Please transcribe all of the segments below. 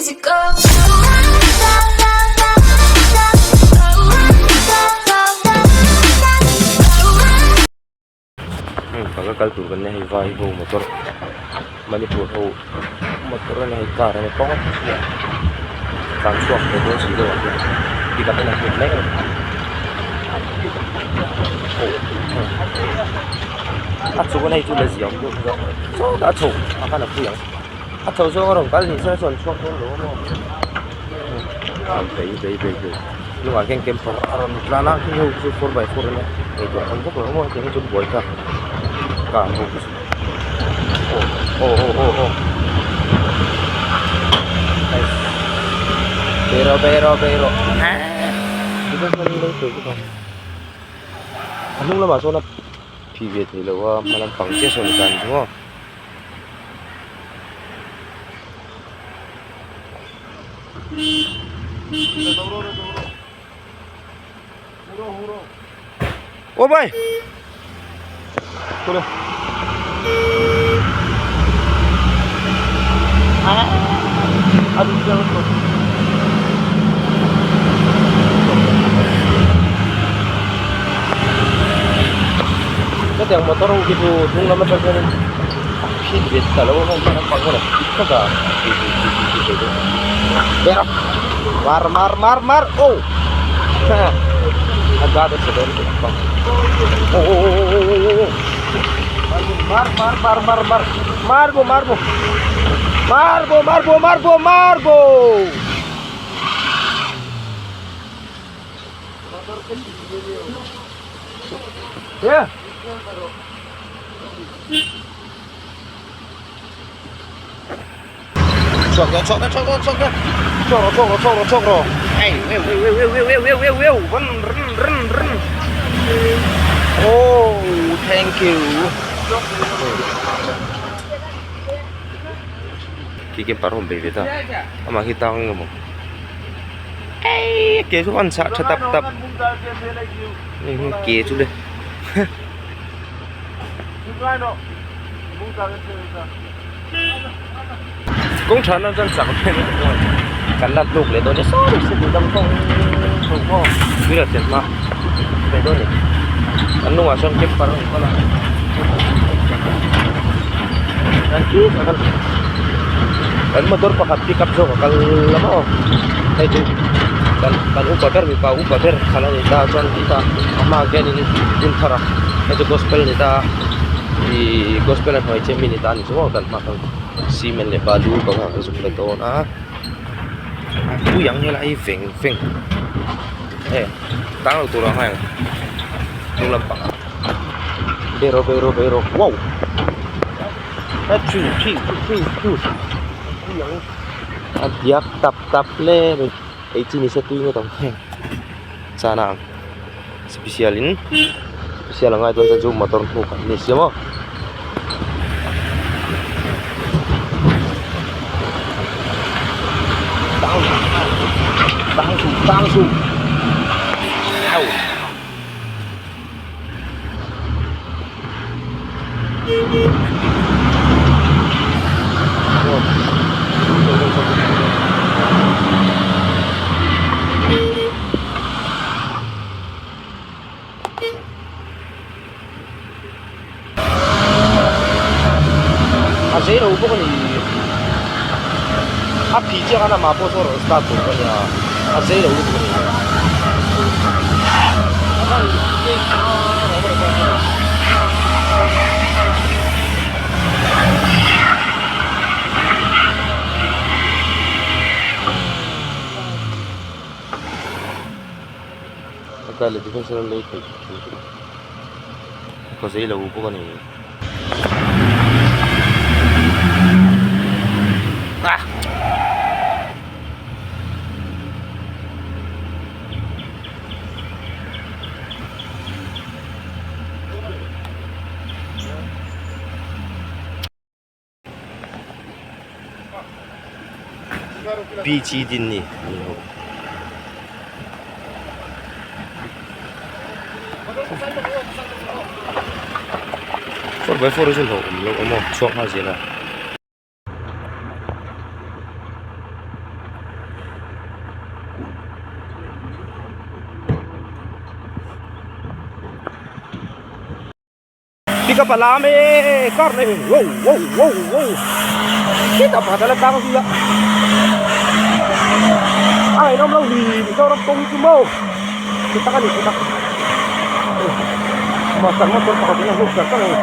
easy go. Heng panga kal tur kan nia hei vai ho motor manipur ho motor a nia hei car a nia kawng a chhia tlan chhuak ve dawn si lo ah hian pick up in a hmuh mek a ni a chhuk a hei chu la ziah awm deuh zawk sawtah a chho ah khan a pui ang a chho zawng a rawn kal ni se chuan chhuak dawn lo a maw bei bei bei bei hnungah khian camper a rawn tlan a khi ho chu 4x4 a nia ngaihtuah awm vak lo maw hetiang hi chu buai thlak car ho chu aw aw aw aw aw bei rawh bei rawh bei rawh a hnung lamah sawn a phih ve thei lo a hma lampang chiah sawn a tlan chu maw. Ô bay. Thôi Cái tiền motor khi thu thung lắm cho nên khi việt cả lâu không nó bằng cái này tất cả Berak. Mar mar mar mar. Oh. Agad sa doon. Oh oh oh oh oh oh. Mar mar mar mar mar. Marbo marbo. Marbo marbo marbo marbo. Yeah. Chhuak rawh chhuak rawh chhuak rawh chhuak rawh chhuak rawh chhuak rawh chhuak rawh chhuak rawh ei eu eu eu eu eu eu eu eu run run run run oh thank you khi cái parom về về ta ama khi tang ngamo ei ke chu an chah tha tap tap ke chu le Kawng tha nan chuan chak em em kan la tluk leh dawn nasa mai se duh dam kawng chho pawh tui lo chen hma ve dawn a ni kan hnungah sawn camper a awm kal a kan motor pakhat pick up zawk a kal la maw hei chu kan kan upa ber mipa upa ber khalh a ni ta chuan tah a hmaah khianin hun thar a hei chu gospel a ni ta a ihh gospel a hnuai chiah mi ni ta a ni chu maw kan hma khan cement leh balu bang ah an zuk la dawn a a pui ang helai hi veng veng e tang lo tur ang heng hnung lampang ah bei rawh bei rawh bei rawh wow a chu chi chu chu pui ang a diak tap tap hle mai ei chi ni se tui ngawt ang heng chana ang special in special ang ai dawn chuan chu motor hnuk an ni sia maw. Tang su tang su au. A zei lo bawk a ni a phih chiah khan amah pawh saw rawn start tur ka nia a zei lo lutuk a ni. A kal leh tikhian sawn lei theih ka zei lo bawk a ni. Ah! PG din ni ni ho. 4x4 chu hlauh awm loh a maw chhuak nghal zel a. Pick up a lam e car nei wow wow wow wow khitah pakhat a la tlang zui a a ngaihnawm lo ni Mizoram kawng chu maw che tak a ni che tak master motor pakhat in a hnuk char char a ni.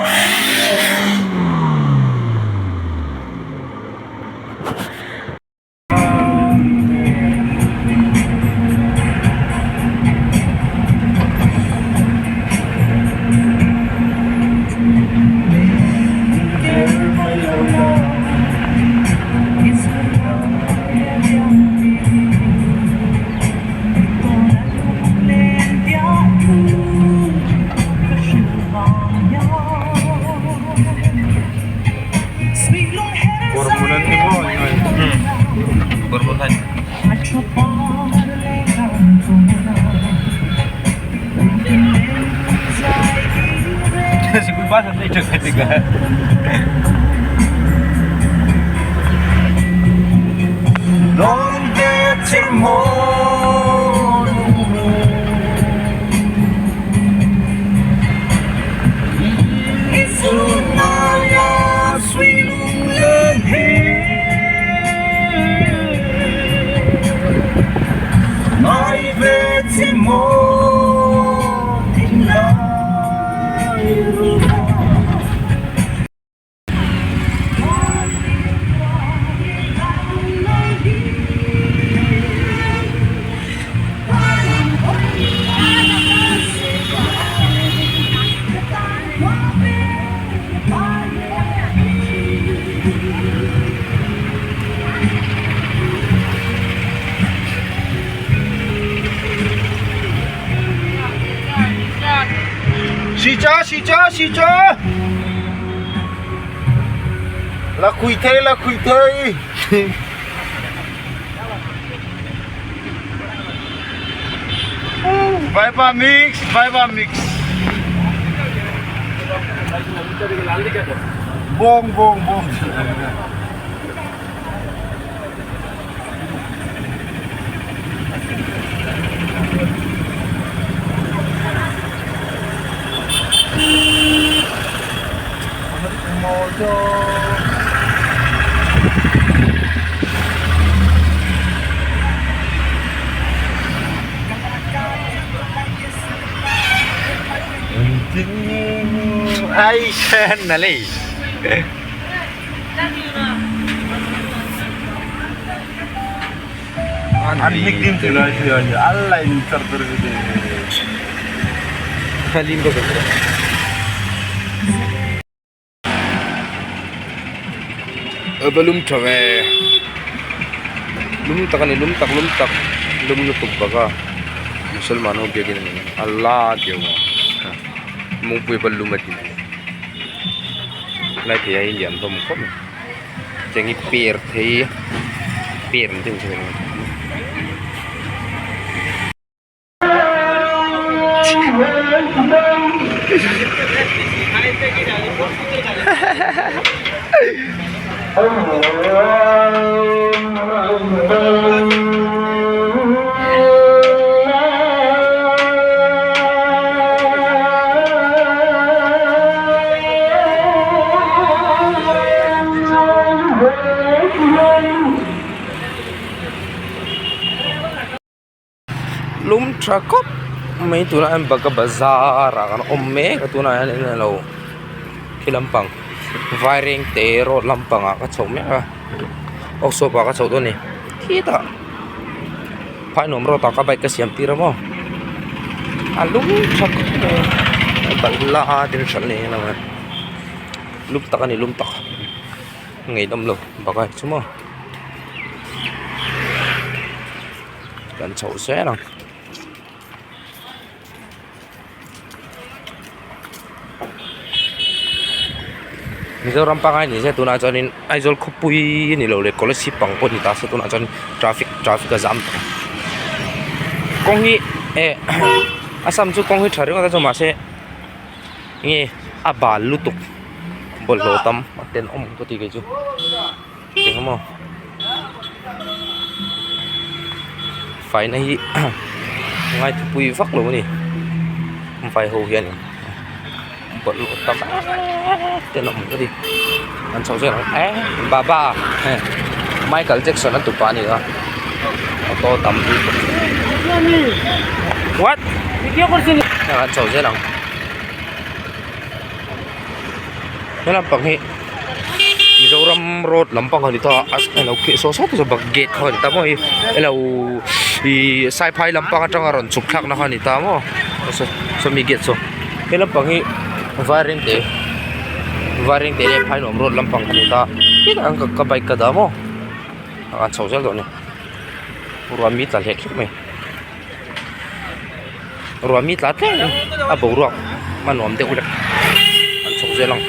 Vaipa mix, vaipa mix. Bawng bawng bawng. A va lum tha ve lum tak a ni lum tak lum tak lum lutuk bawk a musalman ho biakin a ni Allah a tih ang a mungpui a va lum a ti lai thei ah hian lian hlawm khawp mai cheng hi per thei per ang te an sawi ang. Lum tha khawp mai tunah hian Bagha bazar ah kan awm mek a tunah hian in alo khi lampang Vairengte road lampang ah ka chho mek a workshop ah ka chho dawn a ni khitah phainuam road ah ka bike ka siam tir a maw a lum tha khawp mai a balhla a thil hralh ni ang a lum tak a ni lum tak ngeihnawm lo Bagha hi chu maw. Kan chhoh zel ang. Mizoram pangai ni se tunah chuanin Aizawl khawpui a ni lo leh Kolasib pang pawh ni ta se tunah chuan traffic traffic a zam tawh. Kawng hi eh Assam chu kawng hi tha ringawt a chu mahse nge a bal lutuk bawlhhlawh tam a tenawm ka ti kei chu. Engemaw faina hi ngaithupui vak lo a ni vai ho hian in. Bawlhhlawh tam em te an awm ka ti an chho zel ang eh baba hei Michael Jackson a tupa a ni a auto tam lutuk what an chho zel ang he lampang hi Mizoram road lampang a ni ta a alo khi saw sawt saw bak gate kha a ni ta maw hei elo ihh saiphai lampang atanga rawn chhuk thlakna kha a ni ta maw sawmi gate saw he lampang hi vairengte vairengte leh phainuam road lampang a ni ta hetah hian ka bike ka dah maw a chho zel dawn a ni ruah mi tla hlek hlek mai ruah mi tla tlem a boruak a nuam deuh hlek an chho zel ang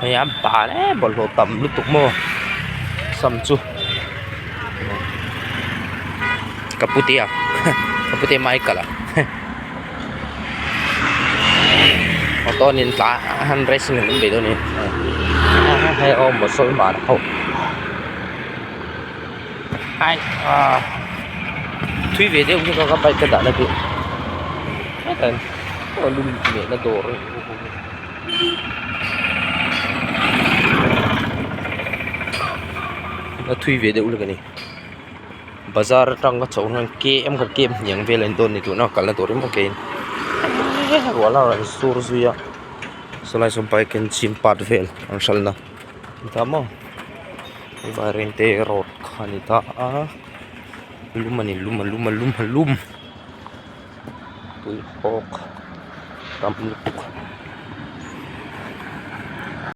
hei a bal em bawlhhlawh tam lutuk maw sam chu ka putea ka putea Michael a auto an intla a racing an bei dawn a ni hei aw mosolman ho. Ai ah thui ve deuh hi ka bike ka dahna chu hetah hian aw lum mehna dawr a ni a thui ve deuh hlek a ni bazar atang ka chhoh hian km khat km hniang vel a ni dawn a ni tuna kalna tur hi maw kein ruah la rawn sur zui a sawlai saw bike an chin part vel an hralhna ni ta maw. Vairengte road kha a ni ta a lum a ni lum a lum a lum a lum tui hawk tam lutuk.